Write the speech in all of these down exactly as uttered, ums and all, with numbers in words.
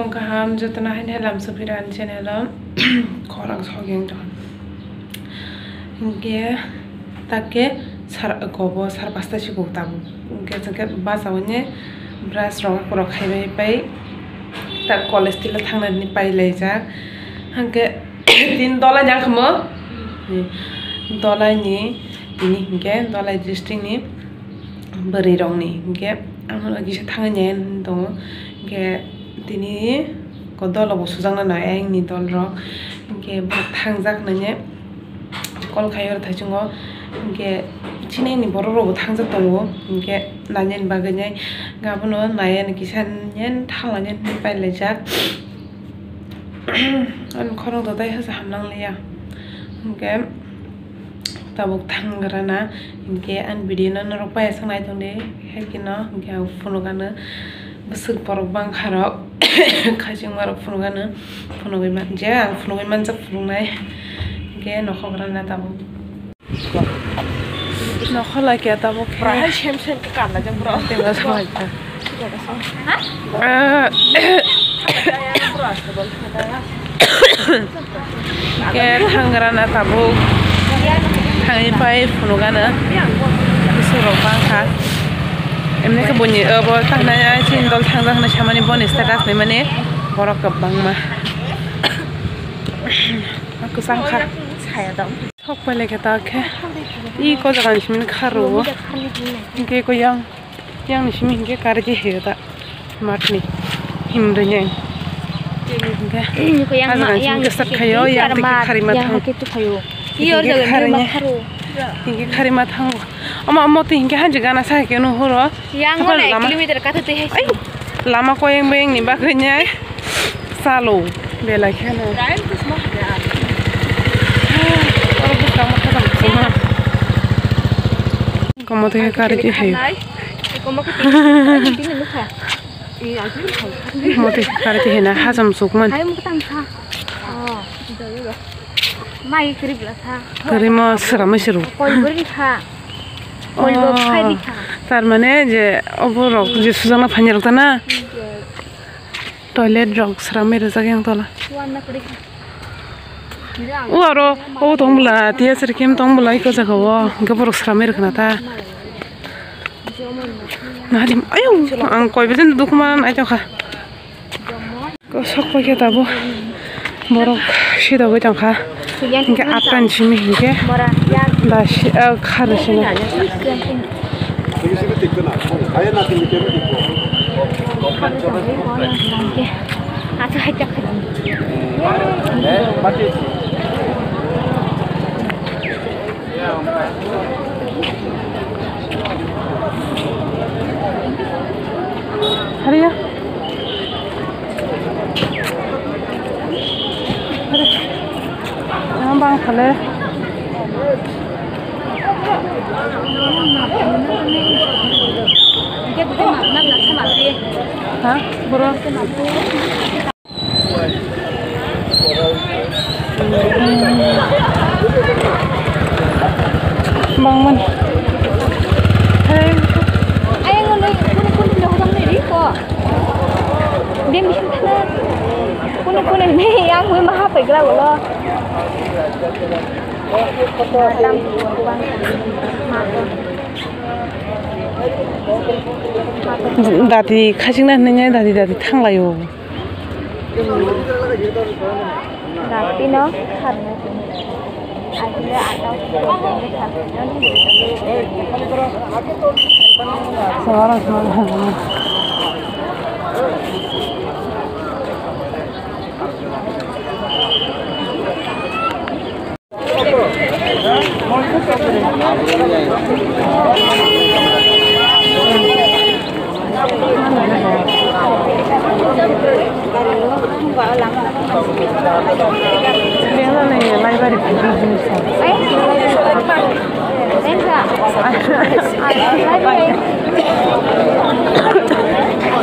Kaham jotono haini hai lamsok phira ani channel o khorang sogeng tong. Hinkhe takke sar kobo sar pasta sikuk tabuk. Hinkhe chwngkhe basa hwnwi brush rok akorok khaibai pai ta college tila thangnani pai laijak. Hinkhe tin dolai ni ang khamo dolai ni tini hinkhe dolai district ni bwrwi rokni hinkhe ang kisa thangwi nai tongo. Hinkhe tini ko dolo bo sujakna nai ayang ni dol rok hinkhe bo thangjak nai. Call khai oro thaichungo hinkhe chini ni borok rok bo thangjak tongo hinkhe nai nani bagwi nai abono nai ani kisa nyen thala nyen pai laijak. Ani khorang dodai hasa hamlang liya hinkhe tabuk thang gra na hinkhe ani video no norok pai aswk nai tong di. Hai kheno hinkhe ang phunuk ano bwswk borok bangkha rok khachingma rok phunuk ano phunugwi man je ang phunugwi manjak phunuknai hinkhe nokhok gra na tabuk. Nokhor lai khe tabuk khe. Prai sem sem khe kanna jang bro. Tengla samai kha. Ah. Khe thangra na tabuk. Thangwi pai phunukano. Bwswk rok bangkha. Emni khe boni, eh, bo thangnai chini dol thangjak hinwi samani boni status ni mani borok kwbangma. Kwchang kha. Saya dong. Thok pai lai khe ta khe. I ko jaga ni simi kharo. Hinkhe ko yang, yang ni simi hinkhe karwi khe heyo ta. Mat ni himri ni. Hinkhe. Ko yang ah ma, jaga ni yang simi ni khe start khayo, yang yang ma, khari ma yang thang. Khe tu khayo. Iyo hinkhe jaga khari ni ma ni. Kharo. Hinkhe khari ma thang. Ama, ama tu hinkhe hanji gana sa khe no horo. Yang horo ek kilometer katha te hai. Ai, lama koyeng beng ni bagwi nyai. Salo, belai kheno. Oro bwskango khajam khajam. Komo tei kari twi hai. Komo tei kari twi hai na hajam sukman. Mai kiri bla kha. Kiri mo sira mai siru. Koi bori kha. Koi bo khai di kha. Tar mane je obo rok je sujakna phanya rok ta na. Toilet rok sramwi rijak yang tola. O aro o tong bwla T S R kem tong bwla iko jaga o hwnkhe borok sramwi rwkha na ta. Nahadi ayo ang koi bwsani dukhu mana naitokha. Kosok paikhe tabuk borok sidogwi tongkha. Hinkhe atta ni simi hinkhe da si, ah, khar sini. Hariya. Yang bang khale. Ha? Boro. Bangman. Hey. Ayang nung kuni kuni nung hudang neri ko. Dia mission thana. Kunu kunu ni yang hui maha pegra bolo. Dati khachingna hinwi dati dati thanglaio. Dati no.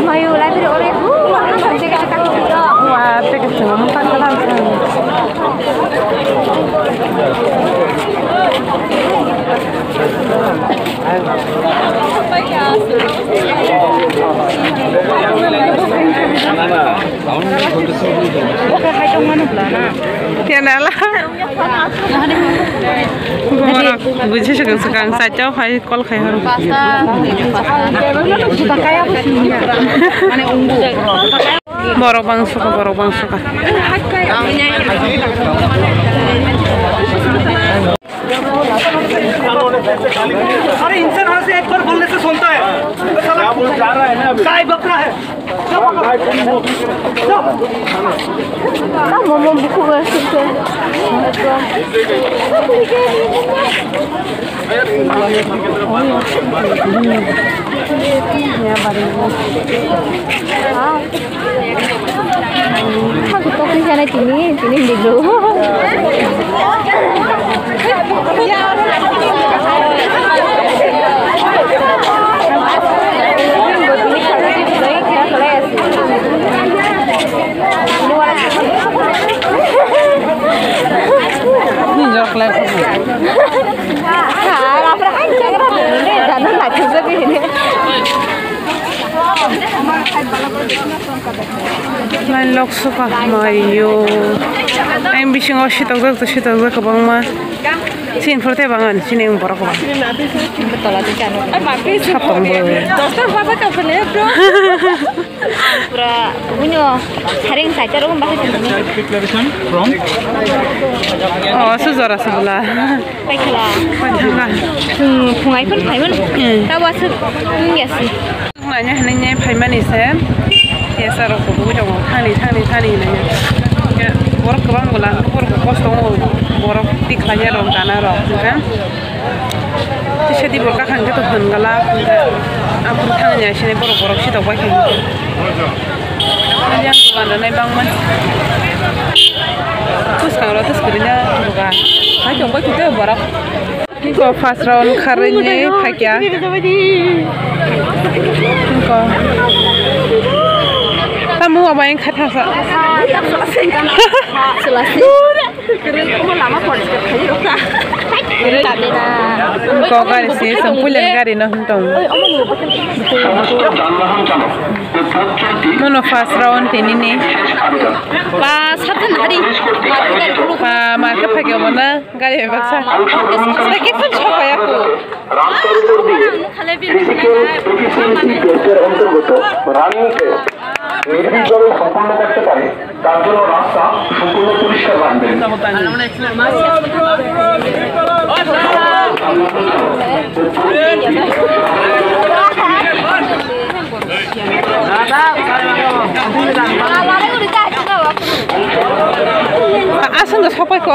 Mayu library ore hu, ticket ka. Wa, ticket ka, mung ka kalam ka. Tiana la. Borok buji swkang swkang sacha phai call khai hor. Borok bang swkang, borok bang swkang. अरे इनसे ना से एक बार बोलने से सुनता है। साला गाय बकरा है। Momo buku ga sih. Aku topi sana tini, tini dulu. Nai lok suka mayo. Ang bisingo sitokjak, sitokjak kwbangma. Sini phuru tei bangan, sini ang borok kwbang. Tola di chano. Sapong bo. Pura bunyo saring sacha ro bahai tongni. Declaration from? Oh, su jora su bula. Paikhala. Paikhala. Phung, phungai phun phaiman. Hmm. Tawa su phung yasi. Nanya hwnwi nai phaimani se. Yasa rok bo bui tongo. Thani, thani, thani nanya. Borok kwbang bula, borok kosto tongo. Borok tikhlaiya rok, gana rok. Hwnkhe Tisa di borok kakhang khe to hwn gala, aphuru thangni aisini borok borok si tokbai khe. Yang dukan rwnai bangmani. Bwskango to swkirina dukan. Hai tongbai khe borok. Ko first round kharwi ni phakya. Ko. Tamu abo yang khatha sa. Ko gari si, song pulen gari no hwn tong. Mono first round tini ni. Pa, sat na hari. Pa, market phage mo na, gari baksa. Sagi pun chapa ya ko. रास्तार ऊपर দিয়ে physical efficiency টেস্টের অন্তর্গত রানিংকে নির্বিঘ্নভাবে সম্পন্ন করতে পারে, তার জন্য রাস্তা সম্পূর্ণ পরিষ্কার রাখবেন। Aswk no sokoi ko.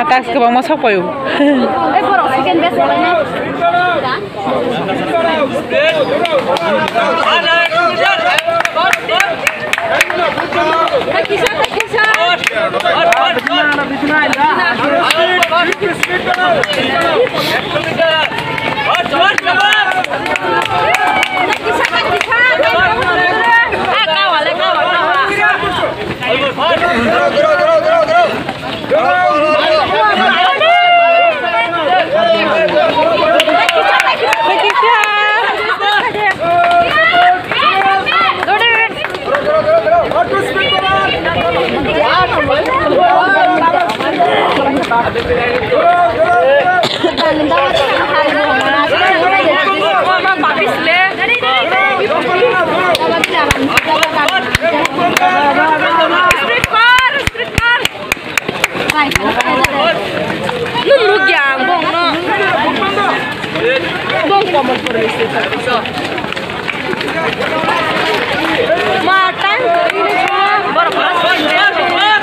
Atas kwbangma sokoi o. Nung nukya ang bong no. Bong komol pore se. Ma time. Borok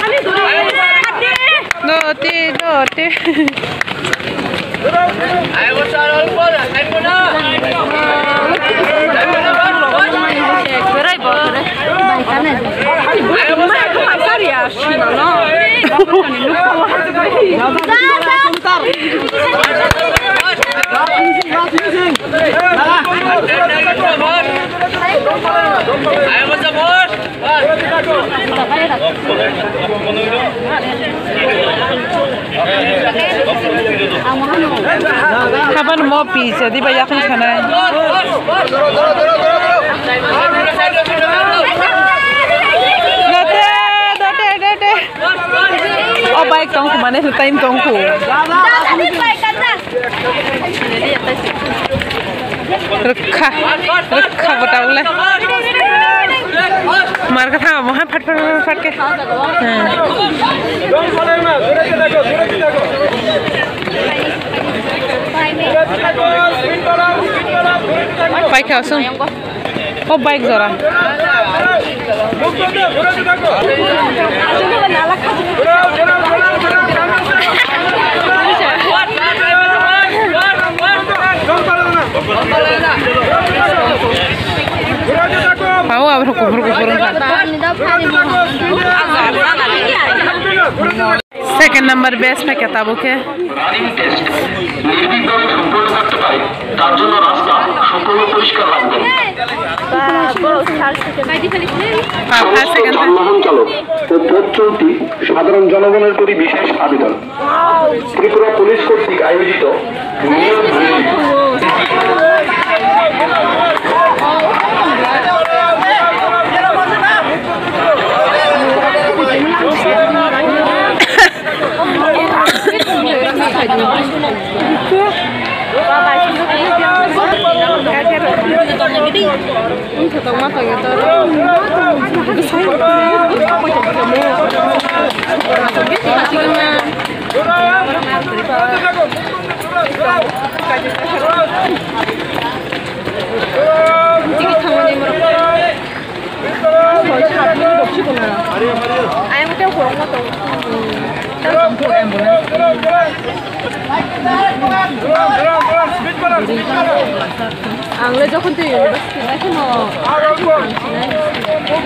khani duri. Ade. No te, no te. Haban mo pisa di ba yakung sanai. Dote, dote, dote. O bike tong khu mane time tong khu. Rwkha, rwkha bo tabuk le. Mar khe thang bo ha phat, phat, phat, phat khe. Hmm. Paikha aswng. O bike jora. Pao abro kuphur kuphur wngkha. Second number best paikha tabuk khe. Running test নির্ভীকভাবে সম্পন্ন করতে পারে, তার জন্য রাস্তা সম্পূর্ণ পরিষ্কার রাখবেন। First second. যানবাহন চালক ও পথ চলতি সাধারণ জনগণের প্রতি বিশেষ আবেদন। ত্রিপুরা পুলিশ কর্তৃক আয়োজিত নিয়ম Ang le jokhon twi university bai kheno.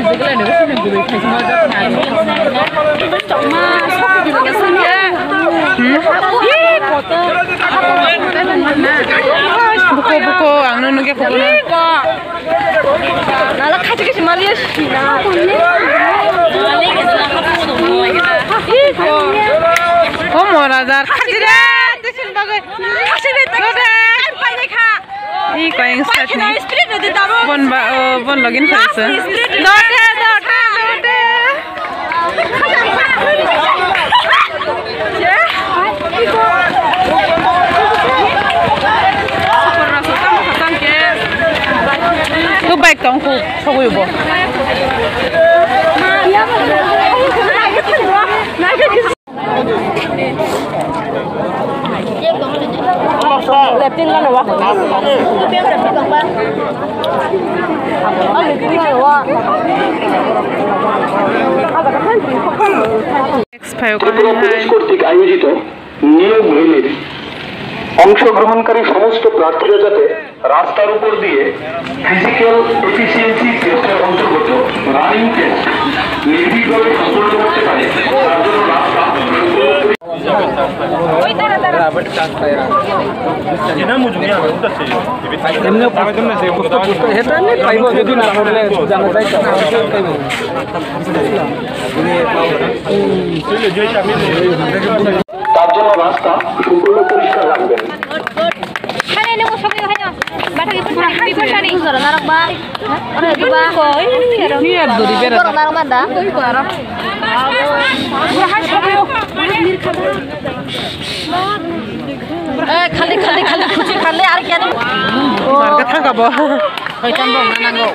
Jeglai no sini gurui khaisima jat na. Chokma sok di na sini. Hmm? Buko, buko, ang no nugya buko na. Nala khachi khachi maliya sina. O mora jar khachi re. Tisin bagwi. Khachi re. Pai kha. I koyang stat ni. Bon ba, oh, bon login khaisa. Dote, dote, dote. Tu bike tong khu, sogwi bo. Leptin gana wa. Leptin gana wa. Next five ko hai hai. Police কর্তৃক আয়োজিত নিয়ম রিলের অংশগ্রহণকারী সমস্ত প্রার্থীরা যাতে রাস্তার উপর দিয়ে ফিজিক্যাল এফিসিয়েন্সি টেস্টের অন্তর্গত রানিং টেস্ট নির্ভীকভাবে সম্পন্ন করতে পারে, তার জন্য রাস্তা সম্পূর্ণ এমনি পুষ্ট পুষ্ট হেটা নি পাইব যদি না হলে জানা যায় তো। তার জন্য রাস্তা সম্পূর্ণ পরিষ্কার রাখবেন। Khali, khali, khali, khuchi khali, ar kya? Barga thangkha bo. Hoitam bo nango.